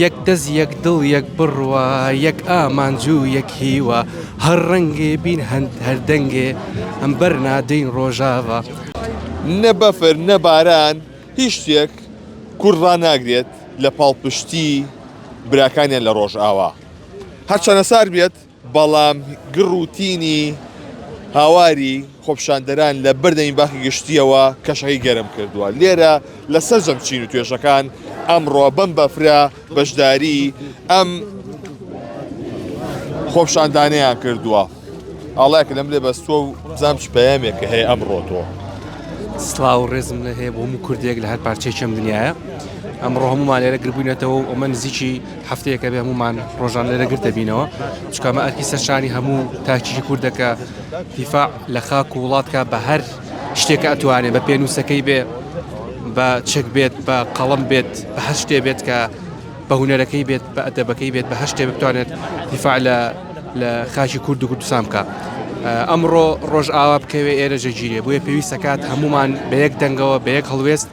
یەک دەست یەک دڵ یەک بڕوا یەک ئامانج و یەک هیوا هەر ڕەنگێ بین هەند هەر دەنگێ ئەم بەرنادەین ڕۆژاڤا. نە بەفر نە باران هیچ شتێک کورد ڕاناگرێت لە پاڵپشتی براکانیان لە ڕۆژئاوا هەرچەنە سارد بێت بەڵام گڕ و تینی هاواری خۆپیشاندەران لە بەردەمی باخی گشتییەوە کەشەکەی گەرم کردووە. لێرە لە سەرجەم چین و توێژەکان ئەمڕۆ بەم بەفرە بەشداری ئەم خۆپیشاندانەیان کردووە. ئاڵایەک لەم لێ بەستووە و بزانم چ پەیامێکە هەیە ئەمڕۆ تۆ. سڵاو و ڕێزم لە هەیە بۆ هەموو کوردێک لە هەر پارچەیەکی ئەم دنیایە. ئەمڕۆ هەموومان لێرە گربووینەتەوە و ئەمە نزیکی هەفتەیەکە بێ هەموومان ڕۆژان لێرە گرت دەبینەوە چونکە ئەمە ئەرکی سەرشانی هەموو تاکێکی کوردە کە دیفاع لە خاک و وڵات کا بە هەر شتێکە ئەتوانێت بە پێنووسەکەی بێ بە چەک بێت بە قەڵم بێت بە هەر شتێ بێت کە بە هوەرەکەی بێت بە ئەدەبەکەی بێت بە هەر شتێ بتوانێت دیفاع لە لە خاکی کورد و کوردستان بکە ئەمڕۆ ڕۆژ ئاوا بکەوێ ئێرە جێگیرێ بۆیە پێویستەکات هەمومان بە یەک دەنگەوە بە یەک هەڵوێست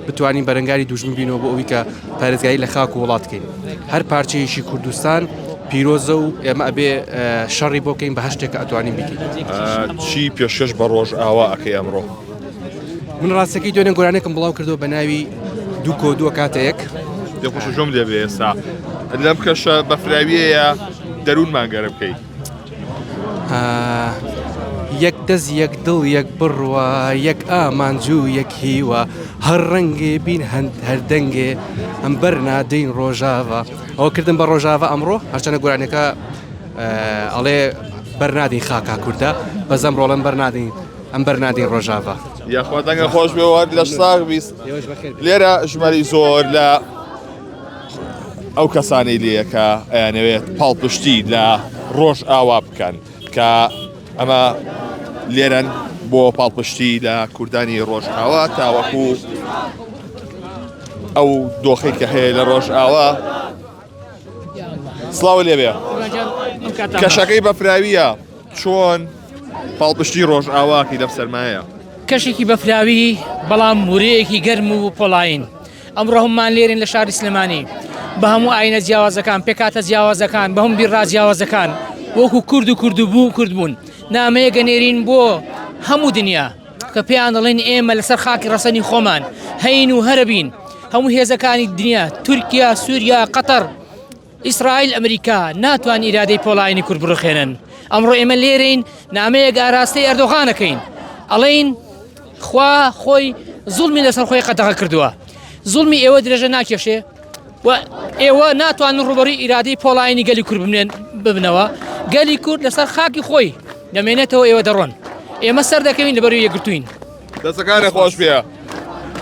بتوانین بەرەنگاری دوژمن بینەوە بۆ ئەوی کە پارێزگاری لە خاک و وڵات بکەین هەر پارچەیەکی کوردستان پیرۆزە و ئێمە ئەبێ شەڕی بۆ بکەین بە هەر شتێک کە ئەتوانین بیکەین. چی پێشکەش بە ڕۆژئاوا ئەکەی ئەمڕۆ؟ من ڕاستەکەی دوێنێ گۆرانێکم بڵاو کردەوە بە ناوی دوو کۆ دووە کاتە یەک. پێم خۆشە گوێم لێ بێ ئێستا لەم کەشە بەفراویەیە دەروونمان گەرم بکەی. یەک دەست یەک دڵ یەک بڕوا یەک ئامانج و یەک هیوا هەر ڕەنگێ بین هەند هەر دەنگێ ئەم بەرنادەین ڕۆژاڤا ئەوە کردم بە ڕۆژاڤا ئەمڕۆ هەرچەنە گۆرانەکە ئەڵێ بەرنادەین خاکا کوردە بەس ئەمڕۆ ئەڵێم بەرنادەین ئەم بەرنادەین ڕۆژاڤا. یاخوا دەنگە خۆش بێ وەر لەش ساغ بیست لێرە ژماری زۆر لە ئەو کەسانەی لێیە کە ئەیانەوێت پاڵپشتی لە ڕۆژئاوا بکەن کە ئەمە لێرەن بۆ پاڵپشتی لە کوردانی ڕۆژئاوا تاوەکو ئەو دۆخی کە هەیە لە ڕۆژئاوا سڵاو لێبێ کەشەکەی بەفراویە چۆن پاڵپشتی ڕۆژئاواکی لەم سەرمایە کەشێکی بەفراوی بەڵام ورەیەکی گەرم و پۆڵاین ئەمڕۆ هەموومان لێرین لە شاری سلێمانی بە هەموو ئاینە جیاوازەکان پێکاتە جیاوازەکان بە هەموو بیرڕا جیاوازەکان وەکو کورد و کوردبوو کوردبوون نامەیەک ئەنێرین بۆ هەموو دنیا کە پێیان دەڵێن ئێمە لەسەر خاکی ڕەسەنی خۆمان هەین و هەرەبین هەموو هێزەکانی دنیا تورکیا سووریا قەتەر ئیسرائیل ئەمریکا ناتوان ئیرادەی پۆڵاینی کورد بڕوخێنن ئەمڕۆ ئێمە لێرەین نامەیەک ئاراستەی ئەردۆغانەکەین ئەڵێین خوا خۆی زوڵمی لەسەر خۆی قەدەغە کردووە زوڵمی ئێوە درێژە ناکێشێ و ئێوە ناتوانن ڕوبەڕی ئیرادەی پۆڵاینی گەلی کورد بمێن ببنەوە گەلی کورد لەسەر خاکی خۆی دەمێنێتەوە ئێوە دەڕۆن ئێمە سەر دەکەوین لەبەروی یەکگرتوین دەستەکانت خۆش بێ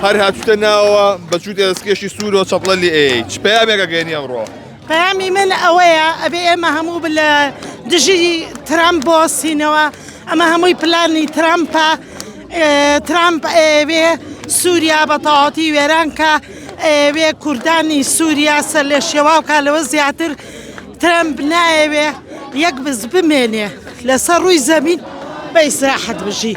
هەر هاتوتە ناوە بە جووتێ دەستکێشی سوورۆ چەپڵە لێ ئەیەی چ پەیامێک ئەگەیەنی ئەمڕۆ؟ پەیامی من ئەوەیە ئەبێ ئێمە هەموو لە دژی ترامپ بوەستینەوە ئەمە هەمووی پلانی ترامپە ترامپ ئەیەوێ سووریا بە تەواوەتی وێران کا ئەیەوێ کوردانی سووریا سەر لێ شێواو کا لەوە زیاتر ترەمپ نایەوێ یەک بز بمێنێ لەسەر ڕووی زەمین بە ئیسراحەت بژی.